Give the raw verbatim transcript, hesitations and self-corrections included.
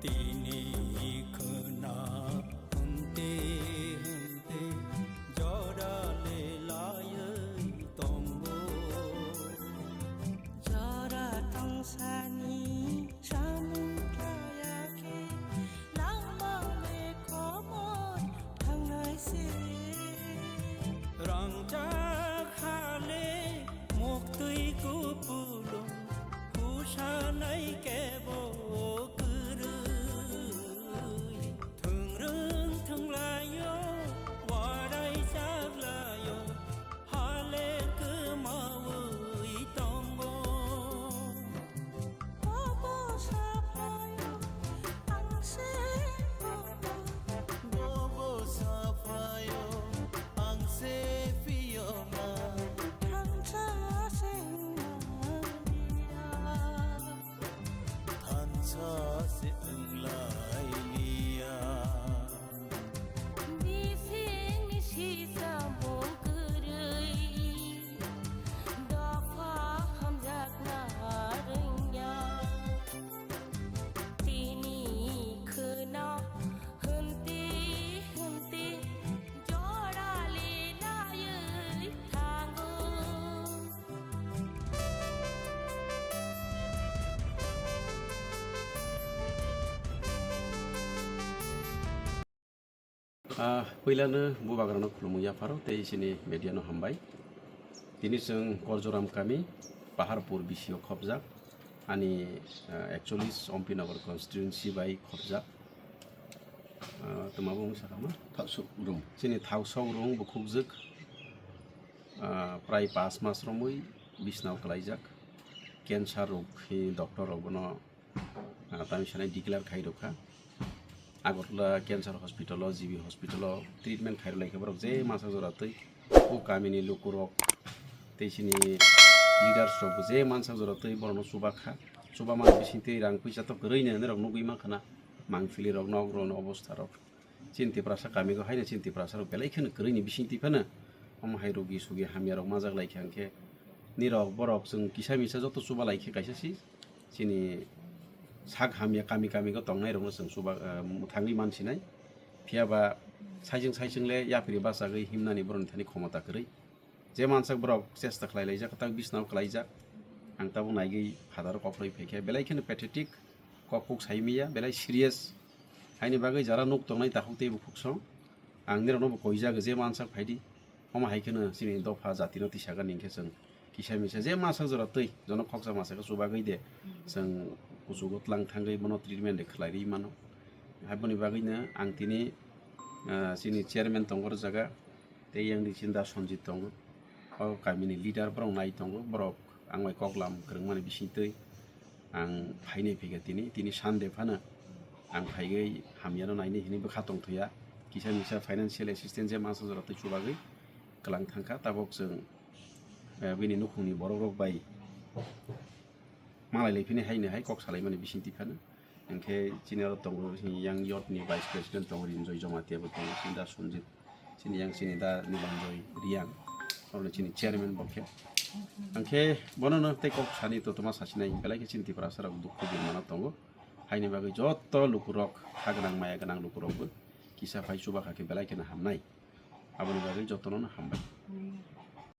Tini khwna hwnte hwnte jora le laiwi tongo. Jora tongsani samung khlaiya khe langma le komor thangnai se. Rangchak ha le muktwi kupulung kusanai kebo kwrwi. Thwngrwng thwnglaio, warai chaglaio, hale kwmawi tongo. Bobo saphaio, ang se bobo. Bobo saphaio, ang se phiyokma. Thansa se wngmaliya. Thansa se wnglailiya. Bisingni sisa bo kwrwi, dopha hamjakna rwngya. Tini khwna hwnti hwnti jora le laiwi thango. Ah, puilano bubagrano khulumung yapharo tei chini media no hambai. Tini chwng Korjoram kami, Paharpur B C o khopjak. Ani, ah, ekchollis Ompi Nagar constituency bai khopjak. Ah, tongma bo wngsa kama? Thaksok Rung. Chini Thaksok Rung bukhukjwk, ah, prai pas mas romwi bisnao kwlaijak. Cancer rok hi doctor rok bono, ah, tamni sanai declare khai rwkha. Agartala Cancer Hospital o, G B Hospital o treatment khai rwlaikha borok je masa jora twi. O kamini lukurok tei chini leaders rok bo je mansa jora twi borokno chubakha. Chubamani bisingtwi rang puisa to kwrwini hinwi rok nugwi mankha na, mangpili rok, nok rok ni obostha rok. Chini Tiprasa kami o haino chini Tiprasa rok belai kheno kwrwini bisingtwi phano omo hai rogi sugi hamya rok majak laikha, hwnkhe nirok borok chwng kisa misa joto chuba laikhe kaisa si chini sak hamya kami kami o tongnai rokno chwng chuba, ah, mwthangwi mansinai. Phiya ba saichung saichung le yapri bachagwi himnani borokni thani khomota kwrwi. Je mansak borok chesta khlai laijak, tak bisnao kwlaijak. Ang tabuk naigwi phataro kokroi phaikha, belai kheno pathetic, kok kuk sai manya, belai serious. Haini bagwi jara nuk tongnai takhuk tei bukhuk song. Ang nirokno bo koijak je mansak phaidi. Omo hai kheno chini dopha jatino tisagani hwnkhe chwng kisa misa je masa jora twi jono khoksa masa khe chubagwi de. Chwng kuchugo tlang thangwi bono treatment de khlai rwi mano. Haiboni bagwino ang tini, ah, chini chairman tongo o jaga. Tei yang di chinda Sonjit tongo. O kamini leader borok nai tongo. Borok ang bai koklam kwrwngmani bisingtwi ang phainai phikha tini. Tini Sunday phano ang phaigwi hamyano nainai hinwi bwkha tongthoya. Kisa misa financial assistance je masa jora twi chubagwi kwlang thangkha. Tabok chwng, eh, bini nukhungni borok rok bai malai lai phini haino hai kok salaimani bisingtwi phano. Hwnkhe chini oro tongo yang yot ni vice president tongo Rinjoy Jamatia bo tongo, chini da Sonjit, chini yang chini da Nilanjoy Riang, oro chini chairman bo khe. Hwnkhe bono no tei kok sani to toma sasinai belai khe chini Tiprasa rok dukhu bini mano tongo. Haini bagwi joto lukurok ha gwnang maya gwnang lukurok bo kisa phai chuba kha khe belai kheno hamnai. Aboni bagwi jotono no hambai.